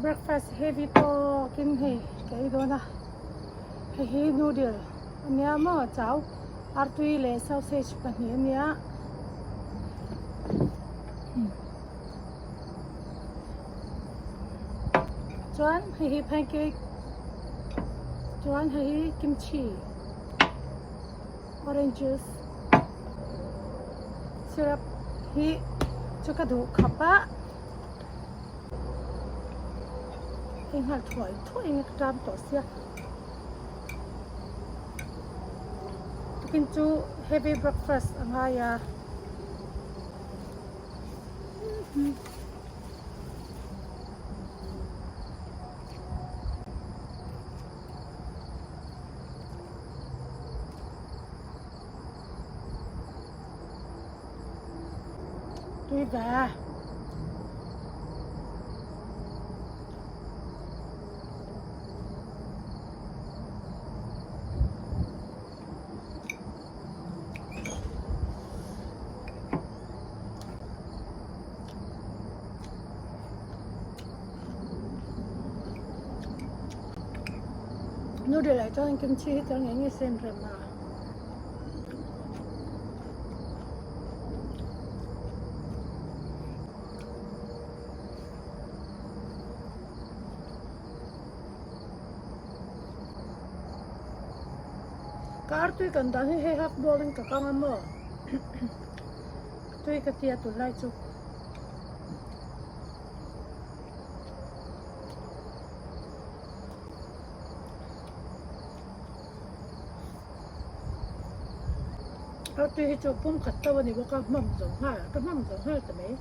Breakfast heavy tawkin hei ka ei dawn a, hei hi noodle a nia maw chau artui leh sausage pahnih a nia. Chuan hei hi pancake chuan hei hi kimchi orange juice syrup hi chu ka duh khawp a. Hei nghal thuai thuai in ka ṭam tawh sia. Tukin chu heavy breakfast a ngai a. Tui ve. Noodle ah chuan kimchi hi tel ngei ngei se an rem a. Ka artui kan dan hi hei half bowl in ka kang a maw tui ka tia tunlai chu. Artui hi chu pum khat to a ni bawk a hmawm zo nghal ka hmawm zo nghal ta mai.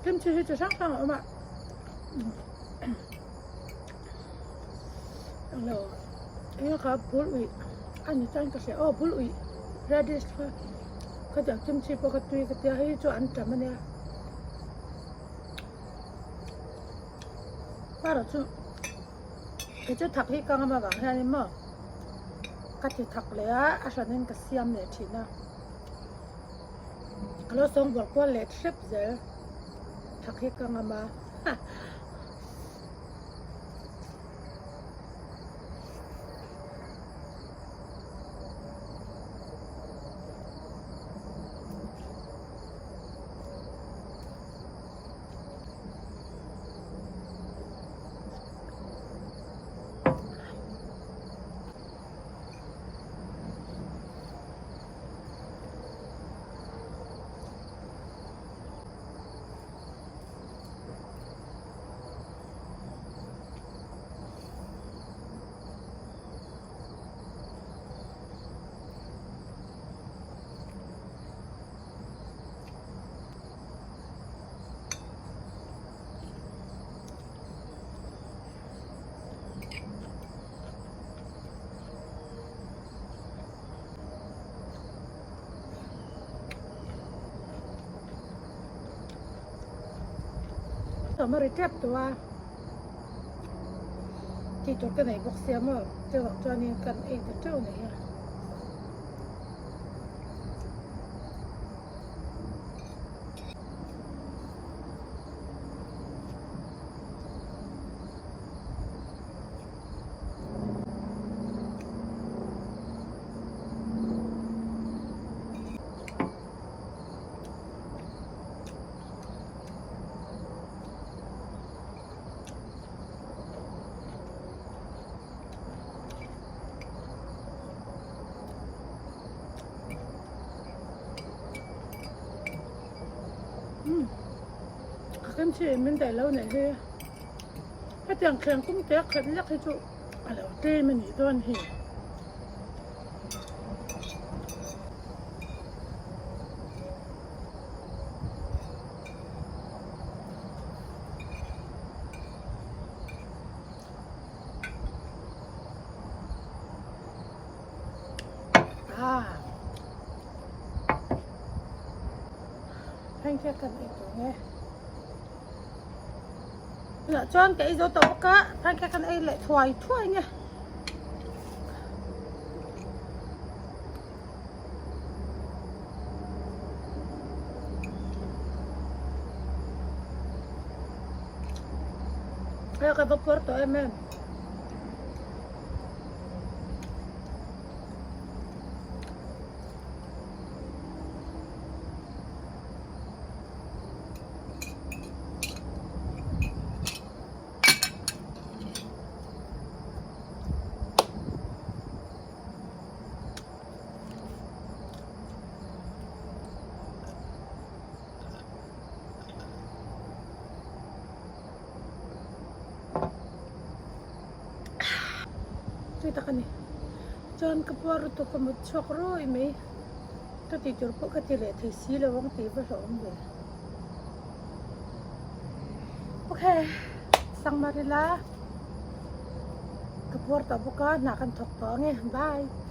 Kimchi hi chi hrang hrang a awm a englo eng kha bul uih a ni chuan ka hria aw bul uih radish kha khatiang kimchi pawh kha tui ka tia hei hi chu an tam ania erawh chu kei chu thak hi ka ngam avang hianin maw ka ti thak leh a a hranin ka siam leh thin a ka lo sawngbawl kual leh hrep zel thak hi ka ngam a. Awm a ri tep tawh a tih tur ka nei bawk sia maw chuvang chuanin kan ei ta teuh a ni hi. Ka kimchi min daih lo nei hi hetiang thleng kum te khat lek hi chu a lo tlem a nih dawn hi. Pancake kan ei tawh nge. Tunah chuan ka ei zo tawh bawk a, pancake kan ei leh thuai thuai nge. Hei ka va puar tawh em em. Tui tak a ni. Chuan ka puar lutuk ka mut chhuak ruai mai. Ka tih tur pawh ka ti leh thei si lo ang tih va hlauhawm ve. Ok, Sangmarila ka puar tawh bawk a, hna kan thawk tawh ang e. Bye.